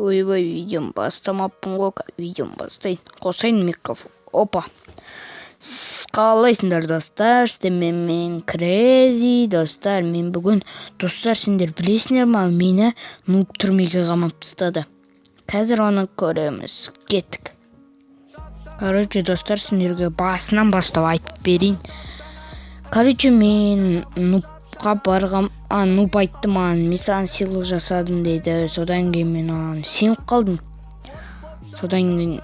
Ойбай, видеоны бастамаппын ғой, видеоны бастайын. Қосайын микрофон. Опа. Қалайсыңдар, достар? Сіздермен мен Крези, достар. Мен бүгін, достар, сендер білесіңдер ма, мені нуб түрмеге қамап тастады. Қазір оны көреміз. Кеттік. Короче, достар, сендерге басынан бастап айтып берейін. Короче, мен нубқа барғам, нуб айтты маған, мен саған сыйлық жасадым дейді. Содан кейін мен оған сеніп қалдым. Содан кейін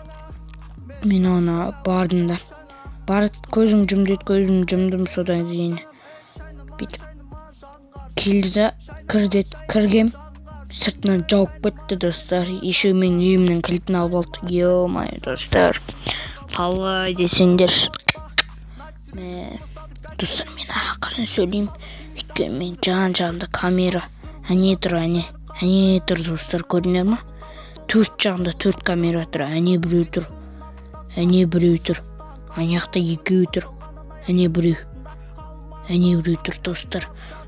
мен оны бардым да. Барып көзің жұм деді, көзімді жұмдым. Содан кейін бүйтіп келді да, кір деді, кіргем, сыртынан жауып кетті, достар. Еще менің үйімнің кілтін алып алды. Ё-моё, достар, қалай десеңдер. Мә, достар, мен ақырын сөйлеймін, өйткені мен жан жағымда камера. Әне тұр, әне, әне тұр, достар, көрдіңдер ма? Төрт жағымда төрт камера тұр. Әне біреу тұр, әне біреу тұр, ана жақта екеуі тұр, әне біреу, әне біреу тұр, достар.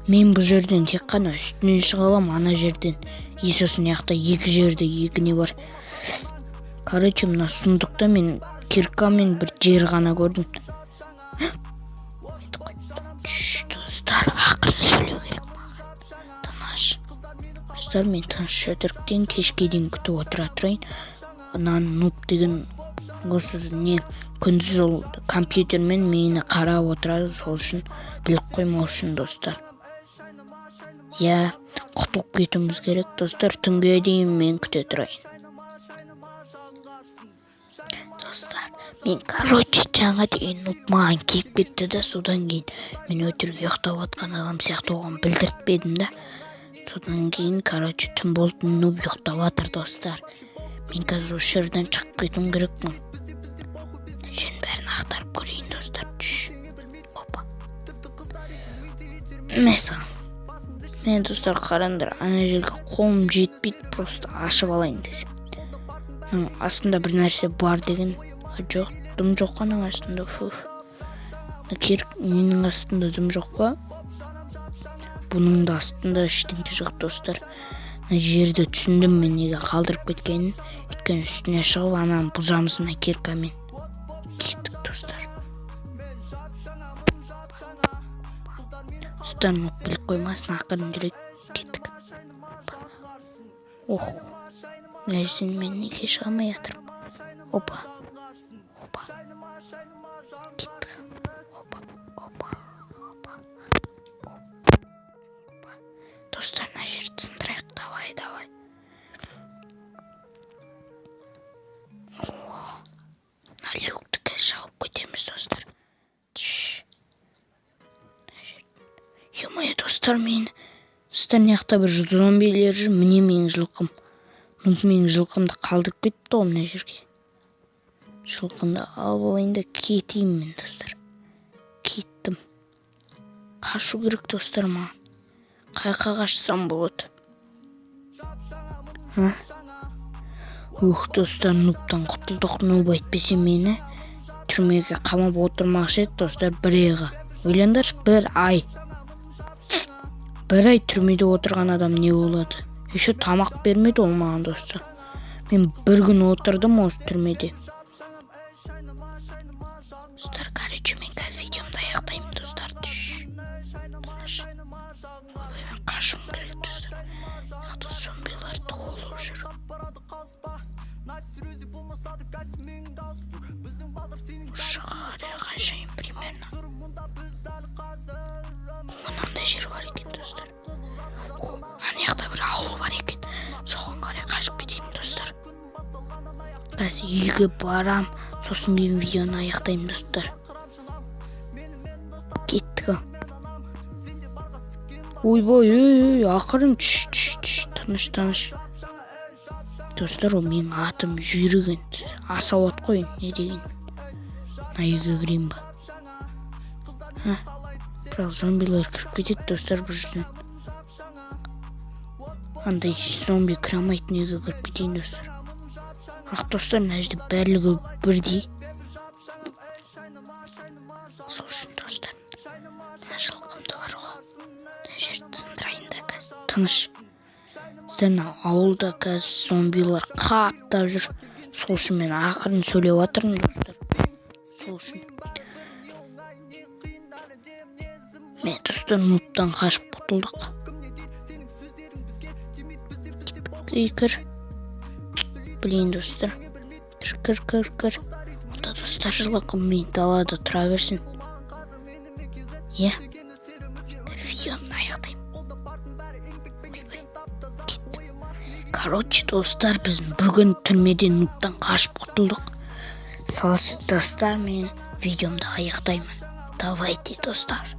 Мен бұл жерден тек қана үстінен шыға аламын, ана жерден, и сосын мына жақта екі жерде екі не бар. Короче, мына сундукта мен киркамен бір жер ғана көрдім. Достар, ақырын сөйлеу керек маған, тыныш. Достар, мен тыныш өтіріктен кешке дейін күтіп отыра тұрайын. Мынаны нуб деген осы не, күндіз ол компьютермен мені қарап отырады, сол үшін біліп қоймау үшін, достар. Иә, құтылып кетуіміз керек, достар. Түнге дейін мен күте тұрайын, достар. Мен, короче, жаңа деген нуб маған келіп кетті да, содан кейін мен өтірік ұйықтап жатқан адам сияқты оған білдіртпедім да. Содан кейін, короче, түн болды, нуб ұйықтап жатыр, достар. Мен қазір осы жерден шығып кетуім керекпін. Жердің бәрін ақтарып көрейін, достар. Опа, мә саған. Міне, достар, қараңдар, ана жерге қолым жетпейді, просто ашып алайын десем. Мынаның астында бір нәрсе бар деген. Жоқ, дым жоқ ананың астында. Фуф, керек ненің астында дым жоқ па? Бұның да астында ештеңе жоқ, достар. Мына жерді түсіндім мен неге қалдырып кеткенін, өйткені үстіне шығып ананы бұзамыз мына киркамен. Кеттік, достар. Достар, біліп қоймасын, ақырын жүрейік. Кеттік. Ох, мына жерден мен неге шыға алмай жатырмын? Опа, опа, кеттік. Опа, опа, опа, опа. Достар, мына жерді сындырайық. Давай, давай. О, мына люкті қазір жауып кетеміз, достар. Ё-моё, достар, мен, достар, мына жақта бір зомбилер жүр. Міне менің жылқым. Менің жылқымды қалдырып кетті ғой мына жерге. Жылқымды алып алайын да кетейін мен, достар. Кеттім. Қашу керек, достар, маған. Қай жаққа қашсам болады? А? Ух, достар, нубтан құтылдық. Нуб әйтпесе мені түрмеге қамап отырмақшы еді, достар, бір айға. Ойлаңдаршы, бір ай. Бір ай түрмеде отырған адам не болады? Еще тамақ бермеді ол маған, достар. Мен бір күн отырдым осы түрмеде. Достар, короче, мен қазір видеомды аяқтаймын, достар. Тыныш. Ойбай, мен қашуым керек, достар. Мына жақта зомбилар толып жүр. Осы жаққа қарай қашайын примерно. Мынандай жер бар екен, достар. О, ана жақта бір ауыл бар екен. Соған қарай қашып кетейін, достар. Қазір үйге барам, сосын кейін видеоны аяқтаймын, достар. Кеттік. Ойбай, ей, ей, ақырын, түш, түш, түш, тыныш, тыныш. Достар, ол менің атым жүйрік енді. Асау ат қой, не деген. Мына үйге кірейін ба? Ха? Бірақ зомбилар кіріп кетеді, достар, бұл жерден. Андай зомби кіре алмайтын үйге кіріп кетейін, достар. Бірақ, достар, мына жерде барлығы бірдей. Сол үшін, достар, мына жылқымды бар ғой, мына жерді сындырайын да қазір. Тыныш. Достар, мына ауылда қазір зомбилар қаптап жүр, сол үшін мен ақырын сөйлеп жатырмын, достар. Сол үшін мен, достар, нубтан қашып құтылдық. Кеттік, кір. Блин, достар, кір, кір, кір, кір. Онда, достар, жылқы мен далада тұра берсін, иә. Видеоны аяқтаймын. Ойбай, кетті. Короче, достар, біз бүгін түрмеден, нубтан қашып құтылдық. Сол, достар, мен видеомды аяқтаймын. Давайте, достар.